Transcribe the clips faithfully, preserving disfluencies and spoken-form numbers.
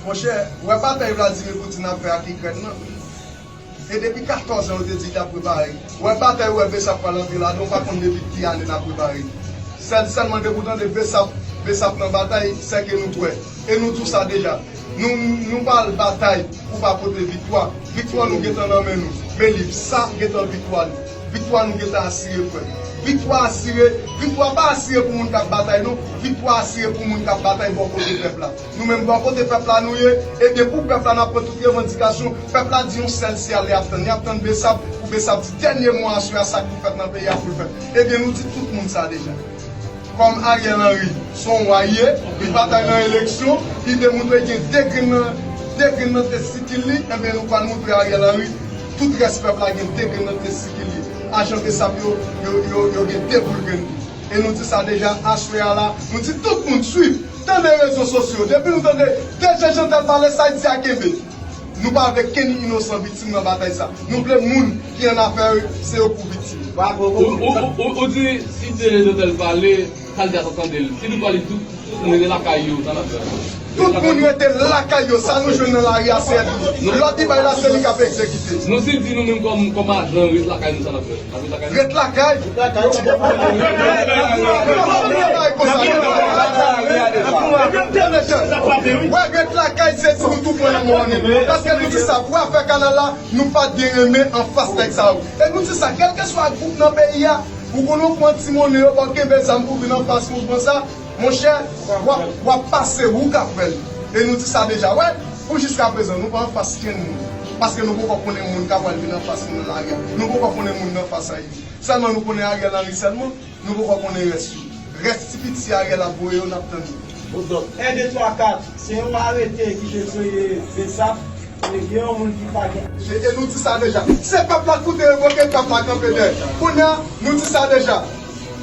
Monchè, w wè batay Vladimir Putin ap fè ak Ikrèn nan? E depi katòz an, yo te di l t ap prepare. W wè batay, w wè Besap pral antre ladan, w pa konn depi ki ane n ap prepare. Sèl, sèlman depi w tande Besap, Besap nan batay, sèke nou t wè. E nou di w sa deja. Nou, nou pral batay pou pa pote viktwa. Viktwa nou gentan nan men nou. Men liv sa gentan viktwa nou. Viktwa nou gentan asire, frè. Viktwa asire, viktwa pa asire pou moun k ap batay, non. Viktwa asire pou moun k ap batay bò kote pèp la. Nou menm bò kote pèp la nou ye, ebyen pou pèp la n ap pran tout revandikasyon, pèp la di yon sèl syèl y ap tann, y ap tann Besap, pou Besap di dènye mo aswè a sa k pou fèt nan peyi a pou l fèt. Ebyen nou di tout moun sa deja. Kòm Ariel Henry se yon wa l ye, li pa t al nan eleksyon, li te montre gen de grenn nan, de grenn nan testikil li, ebyen nou pral montre Ariel Henry tout rès pèp la gen de grenn nan testikil li. Ajan Besap yo, yo, yo, yo gen de boul grenn tou. E nou di sa deja, aswè a la, nou di tout moun swiv, tande rezo sosyo. Depi nou tande D J Jeantel pale, sa Ayiti a kenbe. Nou pa vle kenn inosan viktim nan batay sa. Nou vle moun ki annafè yo, se yo pou viktim. Ou, ou, ou, ou, ou di si D J Jeantel pale, sa l di a t ap tande l. Si nou pale, tout, tout moun rete lakay yo, sa n ap fè? Tout moun rete lakay yo, sa nou jwenn nan lari a se lòd li bay la, se li k ap egzekite. Non, si l di nou menm kòm, kòm ajan, ret lakay nou, sa n ap fè? N ap ret lakay? Ret lakay? Wè, ret lakay, se di nou tou pran nan mòn. Paske nou di sa, pou afè kanal la, nou pa t gen renmen anfas nèg sa yo. E nou di sa, kèlkeswa gwoup nan peyi a, ou konnen w pran ti monnen yo, ba w kenbe zam pou vin anfas mouvman sa, monchè, w ap, w ap pase, ou k ap fè l. E nou di sa deja, wè, pou jiskaprezan, nou pa anfas kenn moun. Paske nou poko konnen moun k ap pral vin anfas nou nan lari a. Nou poko konnen moun nan fas a yo. Sèlman nou konnen Ariel Henry sèlman, nou poko konnen rès yo. Rès ti piti Ariel ap voye yo, n ap tann yo. En, de, twa, kat. Se yon arete ki te soye Besap. E gen yon moun ki pa gen. E, e nou di sa deja. Se pèp la ki pou te revoke, pèp la kanpe dèyè. Kounye a, nou di sa deja.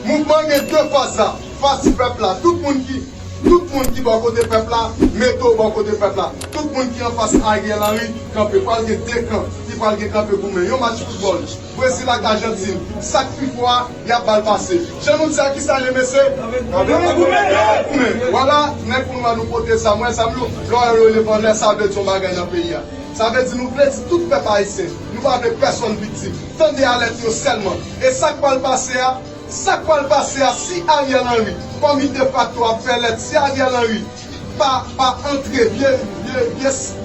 Mouvman gen de faz la. Faz pèp la. Tout moun ki, tout moun ki bò kote pèp la, mete w bò kote pèp la. Tout moun ki anfas Ariel Henry, kanpe. Pral gen de kan ki pral gen kanpe goumen. Yon match foutbòl. Brezil ak Ajantin. Sa k pi fò a, y ap ba l pase. Jan nou di sa, kisa l ye, mesye? Goumen. Vwala, nèg pou nwa nou pote zam. Wè zam yo, lè w wè yo leve anlè, sa vle di yon bagay nan peyi a. Sa vle di nou vle di tout pèp ayisyen, nou pa vle pèsonn viktim. Tande alèt yo sèlman. E sa k pral pase a, sa k pral pase a, si Ariel Henry, kòm li defakto ap fè lèt, si Ariel Henry pa, pa antre vye, vye, vye s-,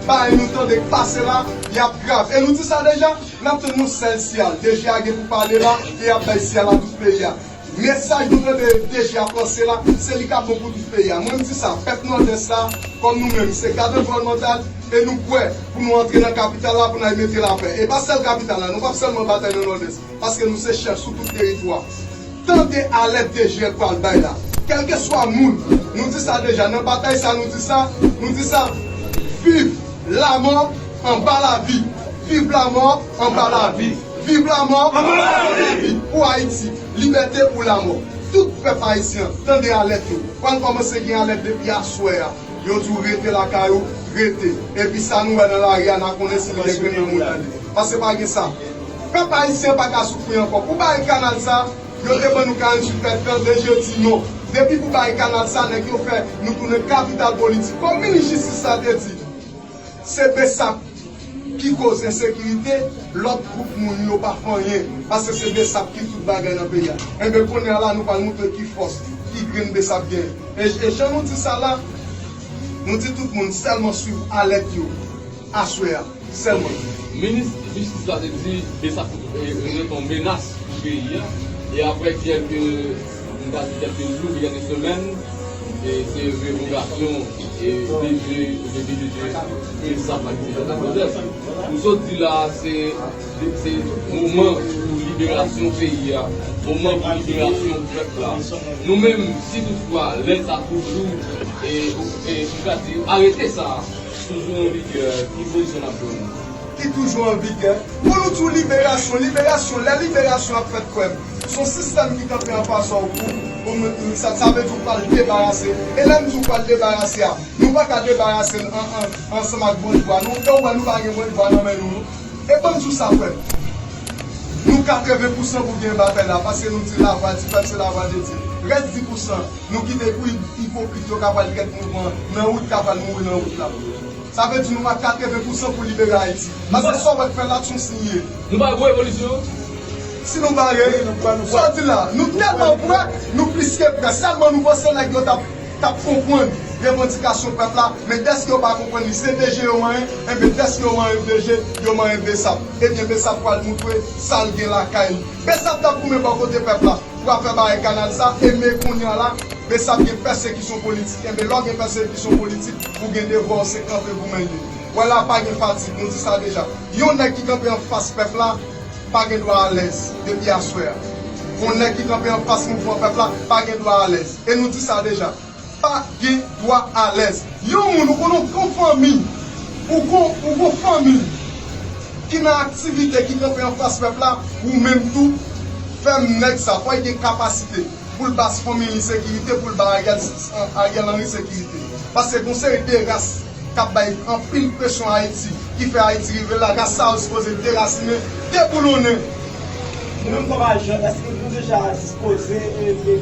bagay nou tande k pase la, y ap grav. E nou di sa deja, n ap tann yon sèl siyal. D J a gen pou pale la, e y ap bay siyal a tout peyi a. Mesaj nou tande D J ap lanse la, se li k ap bon pou tout peyi a. Mwen, m di sa, pèp Nòdès la, kòm nou menm, se gad anviwònmantal, e nou prè pou nou antre nan kapital la, pou n al mete lapè. E pa sèl kapital la, nou p ap sèlman batay nan Nòdès, paske nou se chèf sou tout teritwa. Tande alèt D J a pral bay la. Kèlkeswa moun, nou di sa deja, nan batay sa, nou di sa, nou di sa, viv lamò anba lavi. Viv lamò anba lavi. Viv lamò anba lavi. Pou Ayiti, libète ou lamò. Tout pèp ayisyen, tande alèt yo. Pral kòmanse gen alèt depi aswè a. Yo di w rete lakay ou, rete. Epi sa nou wè nan lari a, n a konnen si li gen grenn nan moun tande. Paske pa gen sa. Pèp ayisyen pa ka soufri ankò. Pou bay kanal sa, yo te ban nou karanntuit èdtan, D J di non. Depi pou bay kanal sa, nèg yo fè nou tounen kapital politik. Kòm minis jistis la te di, se Besap ki koz ensekirite, lòt gwoup moun yo pa fè anyen, paske se Besap ki tout bagay nan peyi a. Enben, kounye a la, nou pral montre ki fòs, ki grenn Besap genyen. E, e jan nou di sa la, nou di tout moun sèlman swiv alèt yo aswè a, sèlman. Minis jistis la te di Besap, e, ret yon menas pou peyi a, e apre kèlke, m ta di kèlke jou, kèlke semèn, e se revogasyon, e D J, oubyen D J Besap ak D J Jeantel Joseph. Ou sot di la, se, se moman pou liberasyon peyi a, moman pou liberasyon pèp la. Nou menm, si toutfwa, lè sa toujou, e, e, m ka di, arete sa, toujou an vigè, ki pozisyon n ap jwenn? Ki toujou an vigè. Pou nou di w liberasyon, liberasyon, lè liberasyon ap fèt, frè m, se yon sistèm ki kanpe anfas ou pou, pou, sa, sa vle di w pral debarase. E lè m di w pral debarase a, nou pa ka debarase l an, an, ansanm ak branch bwa nou. E w wè nou pa gen branch bwa nan men nou, non. E ban m di w sa, frè m. Nou Katreven pousan pou gen batay la, paske nou di lavwa di pèp, se lavwa de Dye. Rès dis pousan, nou kite pou ipokrit yo ka pral gèt mouvman nan wout, ka pral mouri nan wout la. Sa vle di nou pa katreven pousan pou libere Ayiti. Paske sa w wè k fè la, t yon siy ye. Nou pa pou revolisyon? Si nou bare, sa w di la, nou tèlman prè, nou plis ke prè. Sèlman nou panse nèg yo t ap t ap konprann revandikasyon pèp la, men dèske yo pa konprann li, se V G yo manyen, enben dèske yo manyen V G, yo manyen Besap. Ebyen Besap pral moutre sa l gen lakay li. Besap t ap goumen bò kote pèp la pou afè bagay kanal sa, e men kounye a la, Besap gen pèsekisyon politik. Enben lè w gen pèsekisyon politik, ou gen devwa w se kanpe pou menye. Wè la pa gen fatig, nou di sa deja. Yon nèg ki kanpe anfas pèp la, pa gen dwa alèz depi aswè a. Yon nèg ki kanpe anfas mouvman pèp la, pa gen dwa alèz. E nou di sa deja. Pa gen dwa alèz. Yon moun, ou konnen yon fanmi, ou gon, ou gon fanmi ki nan aktivite, ki kanpe anfas pèp la, ou menm tou, fè m nèg sa, fò l gen kapasite pou l ba fanmi li sekirite, pou l ba Ariel, Ariel Henry sekirite. Paske gon seri de ras k ap bay anpil presyon Ayiti, ki fè Ayiti rive la, ras sa yo sipoze derasinen, deboulonnen. Nou menm kòm ajan, èske nou deja dispoze e, e,